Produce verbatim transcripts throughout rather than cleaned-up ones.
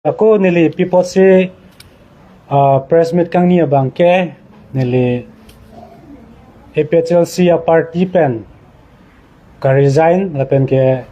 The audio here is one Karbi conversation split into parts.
Ako neli pi apotsi, ah, press meet kangni abangke neli A P H L C a-party pen ka-resign lapen ke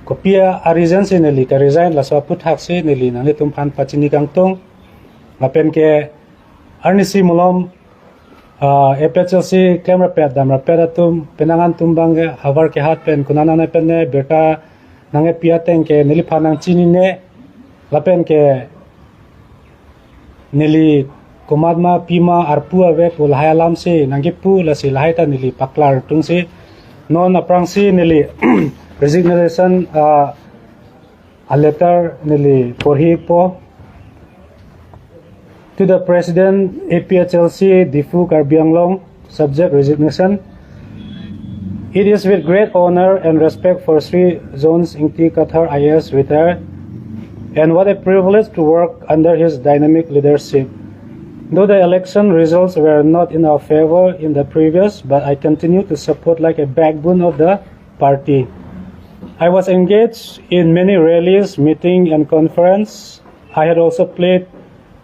kopi a-reason si neli ka-resign, laso aphuthaksi neli nanglitumphan pachini kangtung. Lapen ke arnisi malom, ah, A P H L C klemrapet damrapet atum, penang an atum abangke havar kehat pen konat nangnepen ne, birta nangkepi ateng ke neliphan nangchinine. Lapen ke neli komat ma pima arpu ave pu lahai alamsi nangkipu, lasi lahai ta neli paklar tungsi non aphrangsi neli resignation, ah, a-letter neli porhipo. To the President, A P H L C, Diphu, Karbi Anglong, subject resignation. It is with great honor and respect for Shri Jones Ingti Kathar I A S retired, and what a privilege to work under his dynamic leadership. Though the election results were not in our favor in the previous, but I continue to support like a backbone of the party. I was engaged in many rallies, meeting, and conference. I had also played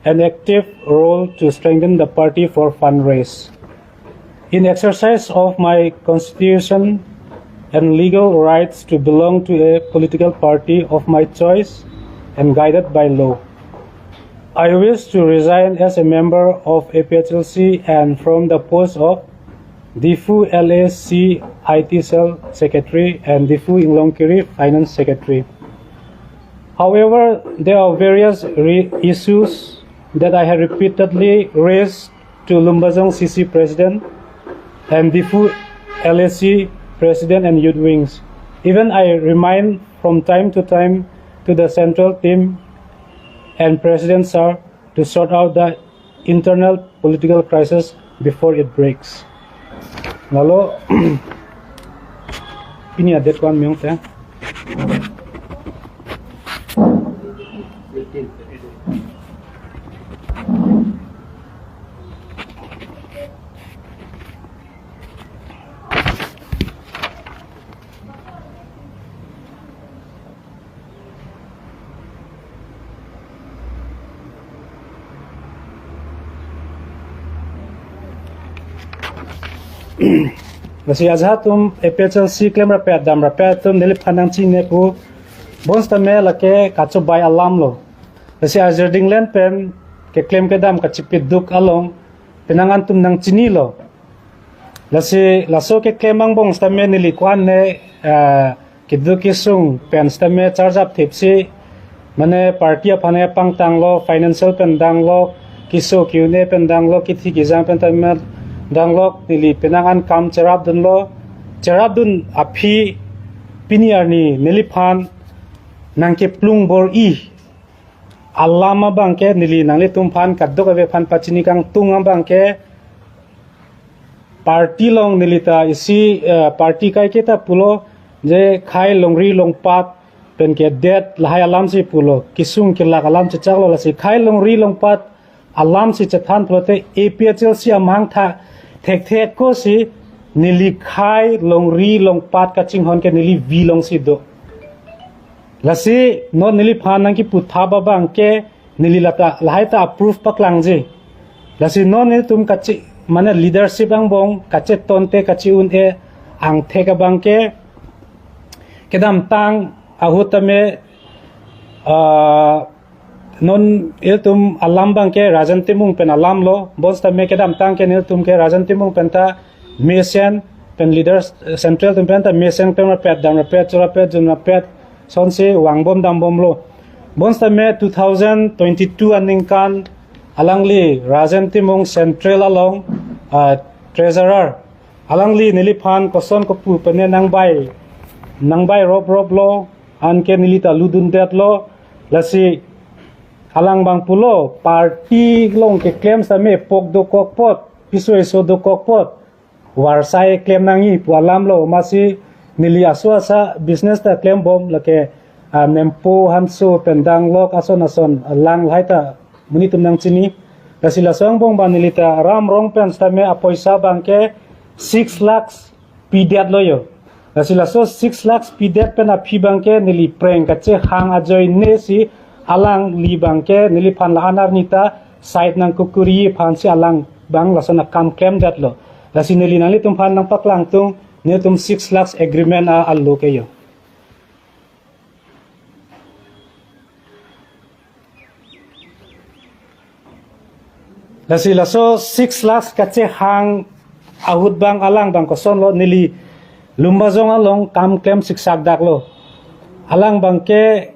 an active role to strengthen the party for fundraise. In exercise of my constitution and legal rights to belong to a political party of my choice and guided by law, I wish to resign as a member of A P H L C and from the post of Diphu L A C I T Cell Secretary and Diphu Inglongkiri Finance Secretary. However, there are various re- issues that I have repeatedly raised to Lumbajong C C President and Diphu L A C President and Youth Wings. Even I remind from time to time to the central team and President Sir to sort out the internal political crisis before it breaks. Lalo, pini a-date ko-an meyong te? Lasi ajahak atum A P H L C klemrapet damrapet atum neliphan nangchinine pu, bonsitame lake kachobai alam lo. Lasi ajir dinglen pen keklem kedam kachipiduk along penang an atum nangchinilo. Lasi laso keklem angbong sitame neli ko-an ne, ah, keduk kesung pen sitame charjap thipsi, mane party aphan kepangtanglo, financial pen danglo, keso ke-un-e pen danglo, kithi kejang pen tame danglo, neli penang an kam cherapdunlo, cherapdun aphi pini arni neliphan nangkeplung bor-i alam abangke neli nanglitumphan kadokave aphan pachini kangtung abangke, party along neli ta isi, eh, party kaiketa pulo je khei longri longpat pen kedet lahai alamsi pulo, kesung kelak alam chechaklo, lasi khei longri longpat alamsi chethan pulote A P H L C amahang tha thekthek kosi neli khei longri longpat kachinghon ke neli V alongsi do. Lasi non neliphan nangkiputhap abangke neli lata lahai ta approve paklangji. Lasi non nelitum kachi, mane leadership angbong kachetonte kachi-un-e angthek abangke kedamtang ahut tame, ah, non ilitum alam abangke Rajen Timung pen alamlo, bonsitame kedamtang ke nelitum ke Rajen Timung pen ta mesen pen leaders, eh, central atum pen ta mesen klemrapet damrapet chorapet junrapet asonsi vangbom dambomlo. Bonsitame two thousand twenty-two aningkan alangli Rajen Timung central along, ah, treasurer, alangli neliphan koson kopu pen ne nangbai, nangbai roproplo, anke neli ta lutdundetlo, lasi alang abang pulo, party along keklem sitame pok dokok apot, piso eso dokok apot, varsai klem nangji pu alamlo, amatsi neli aso asa business ta klembom lake, ah, Nempo Hanso pen danglok ason ason, ah, lang lahai ta monit atum nangchini. Lasi laso angbong abang neli ta Ram Rong pen sitame apoisa abangke six lakhs pidetlo jo. Lasi laso six lakhs pidet pen aphi abangke neli preng kachehang ajoine si Alangli abangke neliphan la-an arni ta side nangkokori aphansi alang abang lason akam klemdetlo. Lasi neli nanglitum aphan nangpaklangtung, nelitum six lakhs agreement a-, alo ke yo. Lasi laso six lakhs kachehang ahut abang alang abang kosonlo, neli Lumbajong along kam klem siksak daklo. Alang abangke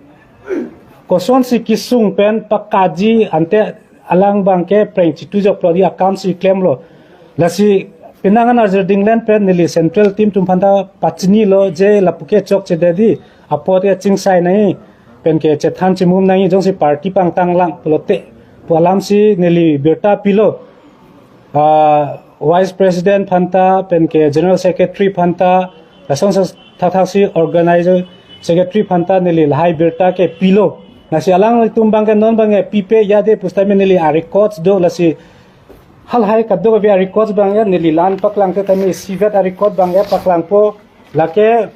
kosonsi kesung pen pakaji ante alang abangke preng chitu joklo di akamsi klemlo. Lasi penang an arjir dinglen pen neli central team atum aphanta pachinilo je lapu ke chokchedet di, apot ke chingsai nangji, penke chethan chimum nangji, jongsi party pangtang lang pulote pu alamsi neli birta pilo. Ah, Vice President aphanta, penke General Secretary aphanta, lason sa thakthak si organizing secretary aphanta neli lahai birta ke pilo. Lasi alanglitum abangke non abangke pipe yade pusitame neli a-records do, lasi halahai kadokave a-records abangke neli la-an paklangte tame isivet a-record abangke paklangpo, lake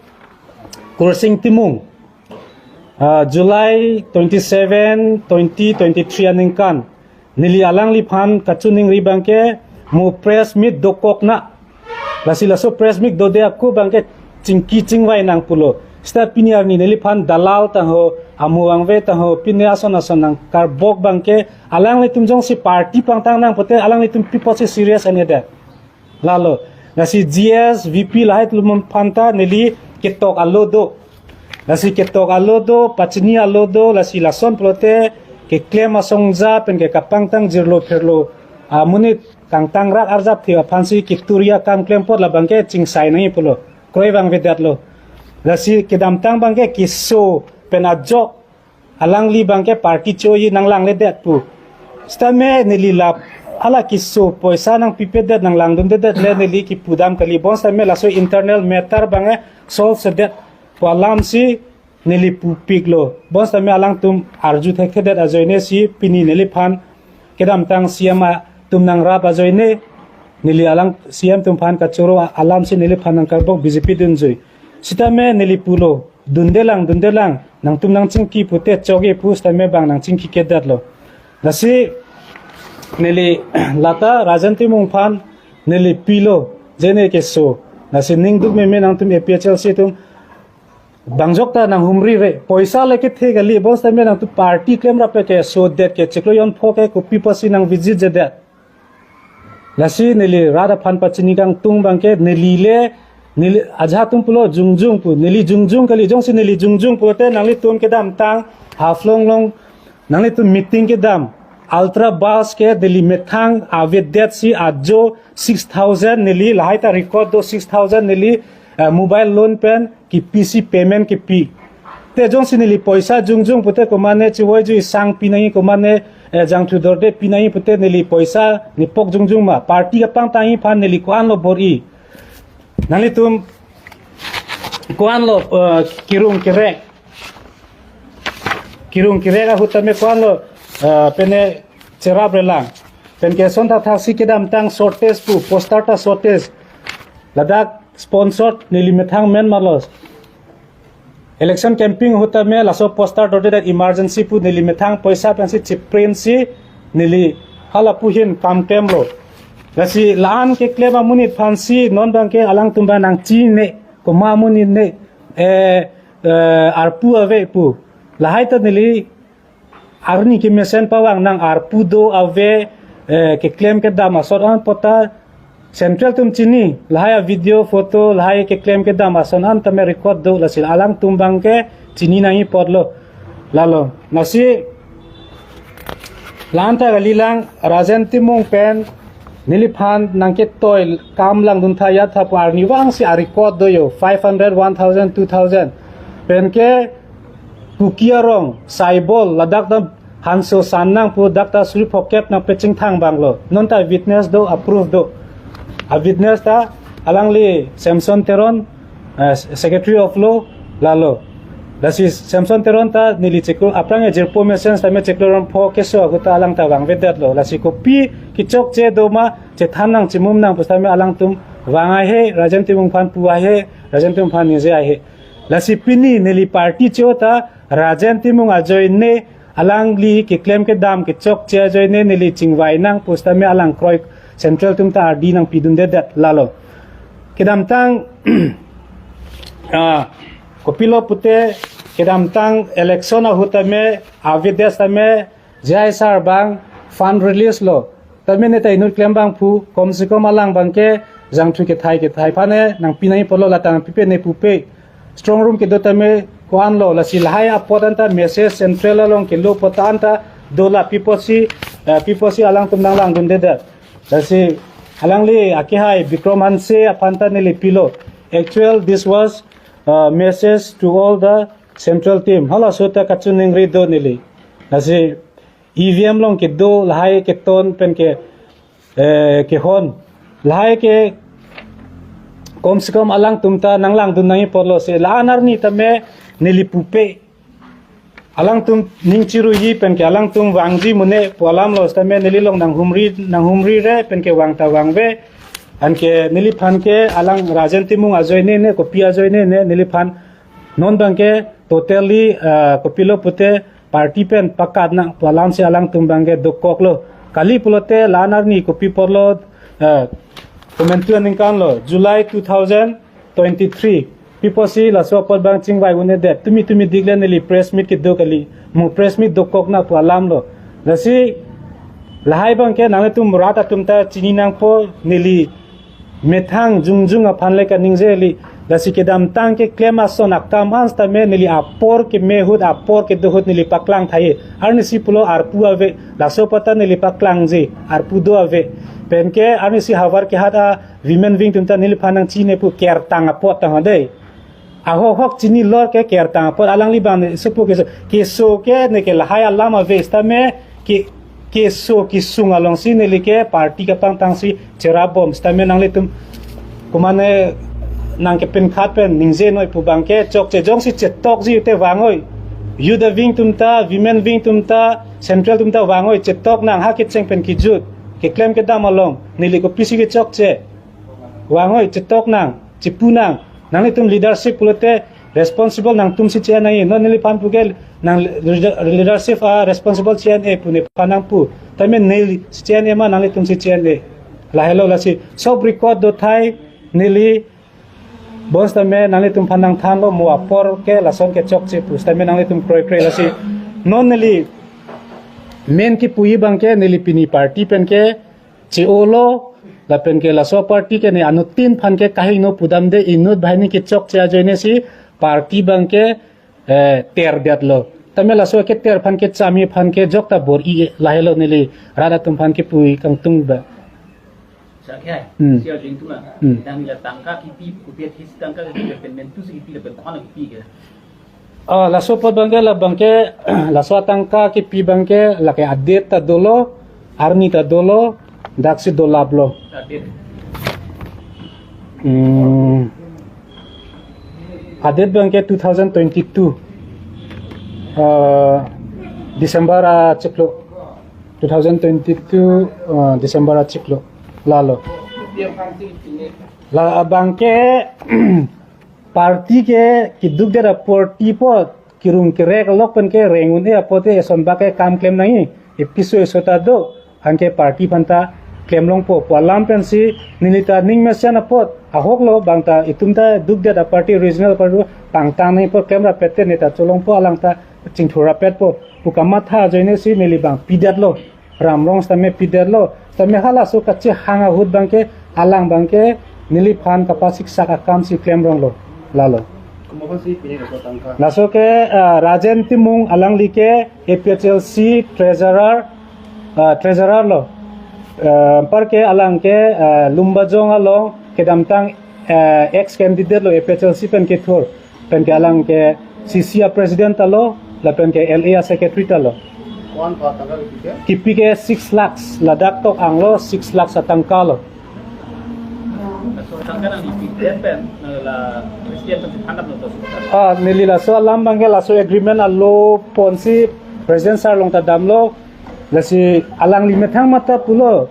Kursing Timung, ah, July twenty-seven, twenty twenty-three aningkan neli alangliphan kachiningri abangke mo press meet dokok na. Lasi laso press meet dode ako abangke chingki chingvai nang pulo. Seta pini arni neliphan dalal ta ho, amo vangve ta ho, pine ason ason nangkarbok abangke alanglitum jongsi party pangtang nang pute alanglitum pi apotsi serious an-edet. Lalo, lasi G S, V P lahai atum aphanta neli ketok alo do. Lasi ketok alo do, pachini alo do, lasi lason pulote keklem asongja penke kapangtang jirlo pherlo amonit kangtang rak arjap thi aphansi keturi akam klem apot la abangke chingsai nangji pulo. Kroi vangvedetlo. Lasi kedamtang abangke keso pen ajok alangli abangke party choji nanglangledet pu. Sitame neli la hala keso poisa nangpipedet nanglangdundedet le neli kipudam kali, bonsitame laso internal matter abangke solve sedet pu alamsi neli pupiklo. Bonsitame alangtum arju thekthedet ajoine si pini neliphan kedamtang C M atum nangrap ajoine neli alang C M atum aphan kachoro alamsi neliphan nangkarbok B J P dunjui. Sitame neli pulo, dundelang, dundelang, nangtum nangchingki pute chokji pu sitame bang nangchingki kedetlo. Lasi neli lata Rajen Timung aphan neli pilo, je ne keso. Lasi ningduk meme nangtum A P H L C atum bangjok ta nanghumri re. Poisa le kethe kali, bonsitame nangtum party klemrap ke sodet ke chiklo jon pho ke kopi apotsi nang visit jedet. Lasi neli rat aphan pachini kangtung abangke neli le, neli ajahak atum pulo jongjong pu, neli jongjong kali, jongsi neli jongjong pulote nanglitum kedamtang Haflong along nanglitum meeting kedam, Ultra bus ke neli methang avedet si ajo six thousand neli lahai ta record do, six thousand neli, eh, mobile loan pen kepisi payment kepi. Te jongsi neli poisa jongjong pute komatne chivoiju isang pi nangji, komatne, eh, jangthu dorde pi nangji pute neli poisa nepok jongjong ma. Party kapangtangji aphan neli ko-anlo bor-i. Nanglitum ko-anlo, eh, kirung kirek. Kirung kirek ahut tame ko-anlo, eh, pine cherap relang. Penke ason thakthak si kedamtang shortage pu, poster ta shortage. Ladak sponsored neli methang men malos. Election campaign ahut tame laso poster dorde dak emergency pu neli methang poisa pensi chiprint si neli hala pu ahin kam klemlo. Lasi la-an keklem amonit aphansi non abangke alangtum abang nangchine, komat amonit ne, eh, eh, arpu ave pu. Lahai ta neli arni kemesen pavang nang arpu do ave, eh, keklem kedam ason an pota central atum chini, lahai a-video photo, lahai keklem kedam ason an tame record do, lasi alangtum abangke chini nangji apotlo. Lalo, lasi la-an ta kalilang, Rajen Timung pen neliphan nangketoi kam langdun tha ya tha pu arnivang si a-record do yo, five hundred, one thousand, two thousand. Penke Kuki arong, Saibol, ladak ta hanso san nang pu dak ta suri pocket nangpechingthang abanglo. Non ta witness do, a-proof do. A-witness ta alangli Samson Teron, eh, Secretary of Law, lalo. Lasi Samson Teron ta neli chiklo, aphrang e jirpo mesen tame chiklo jon pho keso ahut ta alang ta vangvedetlo. Lasi kopi kechokche do ma, chethan nang chimum nang pusitame alangtum vang ahe, Rajen Timung aphan pu ahe, Rajen Timung aphan ningje ahe. Lasi pini neli party cho ta Rajen Timung ajoine alangli keklem kedam kechokche ajoine neli chingvai nang pu sitame alang kroi central atum ta ardi nangpidundedet lalo. Kedamtang ah, kopilo pute kedamtang election ahut tame avedet tame J I sir abang fund release lo. Tame neta inut klem abangphu, kom se kom alang abangke jangthu kethai kethai aphan nangpi nangji apotlo, lata nangpipe ne pupe. Strong room kedo tame ko-an lo, lasi lahai apot anta message central along kelo apot anta dola pi apotsi, eh, pi apotsi alangtum nanglangdundedet. Lasi alangli akehai Bikram Hanse aphan ta neli pilo. Actual, this was, uh, message to all the central team. Halaso ta kachiningri do neli. Lasi E V M along kedo lahai keton pen ke, eh, kehon. Lahai ke kom se kom alangtum ta nanglangdun nangji apotlo, si la-an arni tame neli pupe. Alangtum ning chiruji pen ke alangtum vangji mune pu alam lo sitame neli along nanghumri, nanghumri re pen ke vang ta vangve. Anke neliphan ke alang Rajen Timung ajoine ne, kopi ajoine ne, neliphan non abangke totally, ah, kopilo pute party pen pakat nang pu alamsi alangtum abangke dokoklo. Kali pulote la-an arni kopi apotlo, ah, komantu aningkan lo, July two thousand twenty-three. Pi apotsi laso apot abang chingvai un'edet. Tumi tumi dik le neli press meet kedo kali. Mo press meet dokok nang pu alam lo. Lasi lahai abangke nanglitum rat atum ta chini nangpo, neli methang jongjong aphan le kaningje kali. Lasi kedamtang keklem ason akam an sitame neli apor keme ahut, apor kedo ahut neli paklang thai. Arnisi pulo arpu ave, laso apot ta neli paklangji, arpu do ave. Pen ke arnisi havar kehat a women wing atum ta neliphan nangchine pu kertang apot tang dei. Ahok hok chinilo ke kertang apot, alangli abang ne supu keso, keso ke ne ke lahai alam ave sitame ke, keso kesung alongsi neli ke party kapangtangsi cherap bom sitame nanglitum komatne nangkepinkhat pen ningje noi pu abangke chokche, jongsi chetokji te vangoi. Youth wing atum ta, women wing atum ta, central atum ta vangoi, chetok nang, ha kecheng pen kejut, keklem kedam along neli kopisi kechokche. Vangoi, chetok nang, chepu nang. Nanglitum leadership pulote responsible nangtumsi che-en nangji. Non neliphan puke nang leader-, leadership a responsible che-en-e pu nephan nangpu. Tame nelisi che-en-e ma nanglitumsi che-en-e. Lahelo lasi sob record do thai, neli bos tame nanglitum aphan nangthanlo, mo apor ke lason ke chokche pu sitame nanglitum kroikre lasi. Non neli main kepuji abangke neli pini party pen ke che-olo, lapen ke laso party ke ne anuttin aphan ke kahingno pudamde, inut banghini kechokche ajoine si party abangke, eh, terdetlo. Tame laso keter aphan kechami aphan ke jokta bor-i lahelo neli rat atum aphan kepuji kangtung ba. Sa kya hai? Hmm. Si arjun tuma. Hmm. Dang la tangka kipi, kopi athis tangka kipi, pen mentu si kipi, pen khon kipi ke. Ah, laso apot abangke, la abangke, laso atangka kipi abangke, lake adet ta dolo, arni ta dolo, daksi dolaplo. Adet. Hmm. Adet abangke two thousand twenty-two, ah, December achiklo. Two thousand twenty-two, ah, December achiklo. Lalo. La abangke, party ke keduk det apor ti apot, kerung kerek lok pen ke reng un-e apot te eson bak ke kam klem nangji, episo eso ta do, anke party aphan ta klem longpo, pu alam pensi neli ta ning mesen apot, ahok lo bang ta itum ta duk det aparty, regional party pangtang nangji apot klem rapet te neta cholongpo, alang ta chingthur rapetpo pu kamatha ajoine si neli bang pidetlo. Ram Rong sitame pidetlo. Sitame halaso kachehang ahut abangke, alang abangke neliphan kapasiksak akam si klem ronglo. Lalo. Komat aphansi pini laso tangka? Laso ke, ah, Rajen Timung, alangli ke A P H L C treasurer, ah, treasurer lo. Ah, anparke alang ke, ah, Lumbajong along kedamtang, ah, ex candidate lo A P H L C pen kethur. Pen ke alang ke C C a president ta lo, lapen ke L A a secretary ta lo. Ko-an pha tangka kipi ke? Kipi ke six lakhs, ladak tok anglo six lakhs atangka lo. Laso tangka nangli pidet pen, na la president pen si thandam lo to. Ah, neli laso alam abangke laso agreement alo ponsi president sir along ta damlo, lasi alangli methang mata pulo,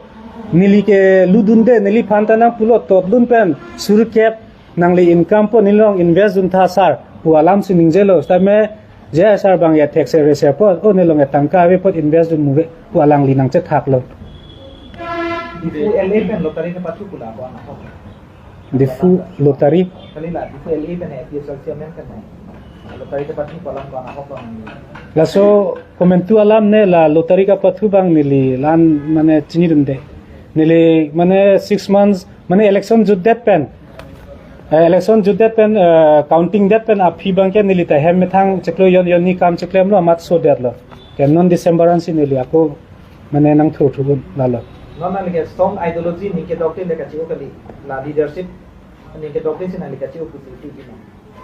neli ke ludunde, neliphan ta nangpulo, totlun pen, surkep, nangli income po neli along invest duntha sir pu alam si ningjelo, sitame J I sir abang ya thek se rese apot, o nelong ya tangka ave apot invest dun muve pu alangli nangchethaklo. Diphu L A pen lottery kepathu pu la ko-an ahok? Diphu lottery. Kali la, Diphu L A pen A P H L C amen pen lottery kepathu pu la ko-an ahok bang? Laso komantu alam ne la lottery kepathu abang neli la-an mane chinidunde. Neli mane six months mane election jutdet pen, eh, election jutdet pen, eh, counting det pen aphi abangke neli ta hem methang chiklo jon jon ni kam chiklemlo amat sodetlo. Ke non December ansi neli ako mane nangthu thu un lalo. Non nangli ke strong ideology ning kedokte le kachi-o kali, la leadership ning kedokte si nangli kachi-o pusi ti bina.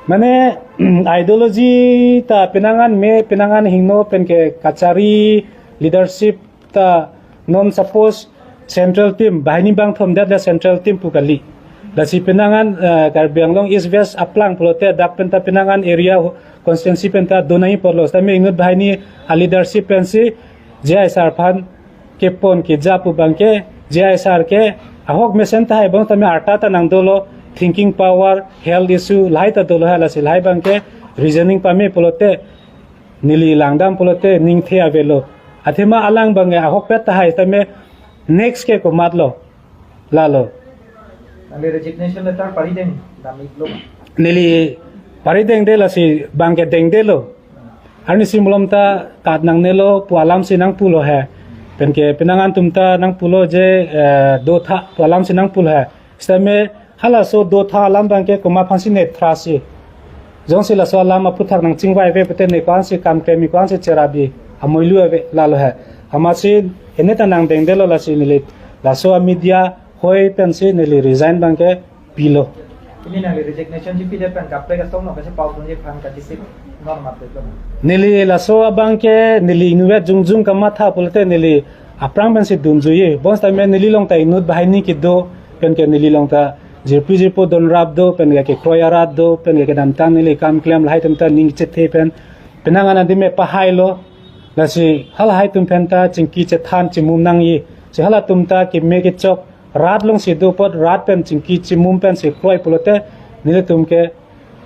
Mane ideology ta penang an me, penang an hingno pen ke kachari leadership ta non suppose central team, banghini bangthom det la central team pu kali. Lasi penang an, eh, Karbi Anglong East West aplang pulote dak pen ta penang an area ho-, constituency pen ta donai porlo. Sitame inut banghini a leadership pensi J I sir aphan kepon keja pu abangke J I sir ke ahok mesen tahai bang tame arta ta nangdolo, thinking power, health issue lahai ta dolo, halasi lahai abangke reasoning pame pulote neli langdam pulote ningthe avelo. Athema alang abang ahokpet tahai tame next ke komatlo. Lalo. Nangli resignation letter parideng dam-iklo ma? Neli paridengde, lasi abangke dengdelo. Arnisi malom ta kat nangnelo pu alamsi nangpulo he. Penke penang an atum ta nangpulo je, eh, dotha pu alamsi nangpulo he. Sitame halaso dotha alam abangke komat aphansi ne thrasi. Jongsi laso alam aphuthak nangchingvai ave pute ne ko-ansi kam klem, ko-ansi cherabi, amoilu ave lalo he. Amatsi ene ta nangdengdelo, lasi neli laso a media hoi pensi neli resign abangke pilo. Pini nangli resignation chipidet pen kaprek asong no kasi pau thunji aphan kachipit non mat beton. Neli laso abangke neli inutvet jongjong kamatha pulote neli aphrang pensi dunjuiye. Bonsitame neli along ta inut banghini kedo, penke neli along ta jirpi jirpo donrap do, penke kekroi arat do, penke kedamtang neli kam klem lahai atum ta ning chethe pen penang an adim me pahailo. Lasi halahai atum pen ta chingki chethan chimum nangji. Si halatum ta keme kechok rat alongsi do apot rat pen chingki chimum pensi kroi pulote nelitum ke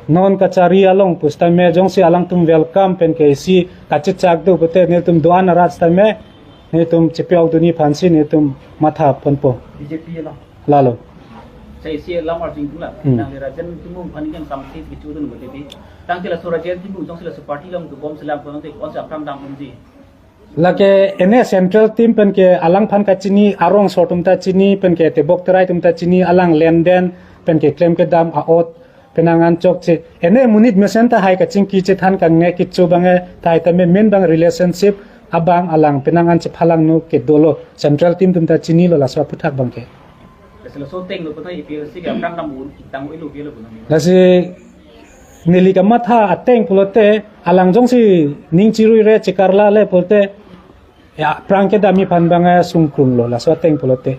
non kachari along pusitame jongsi alangtum welcome penke isi kachechak do pute nelitum do-an arat sitame nelitum chepi-ok dunji aphansi nelitum matha ponpo. B J P along. Lalo. Sa isi alam arjing tula. Hmm. Nangli Rajen Timung aphan ning samsi kechudun pute pi. Tangte laso Rajen Timung jongsi laso party along dobom selam ko-an te ko-ansi aphrang dam-unji? Lake ene central team penke alangphan kachini, arongso atum ta chini, penke tebok terai atum ta chini, alang lenden, penke klem kedam a-ot, penang an chokche. Ene monit mesen tahai kachingki chethan kangne kecho abang tahai tame main abang relationship abang alang penang an chephalangno kedolo. Central team atum ta chinilo laso aphuthak abangke. Laso tenglo puthot A P H L C ke aphrang dam-un kitang oilo kelo puthot. Lasi neli kamatha ateng pulote alang jongsi ning chiruire chekarla le pulote ya aphrang kedamji aphan abang sungkrunglo laso ateng pulote.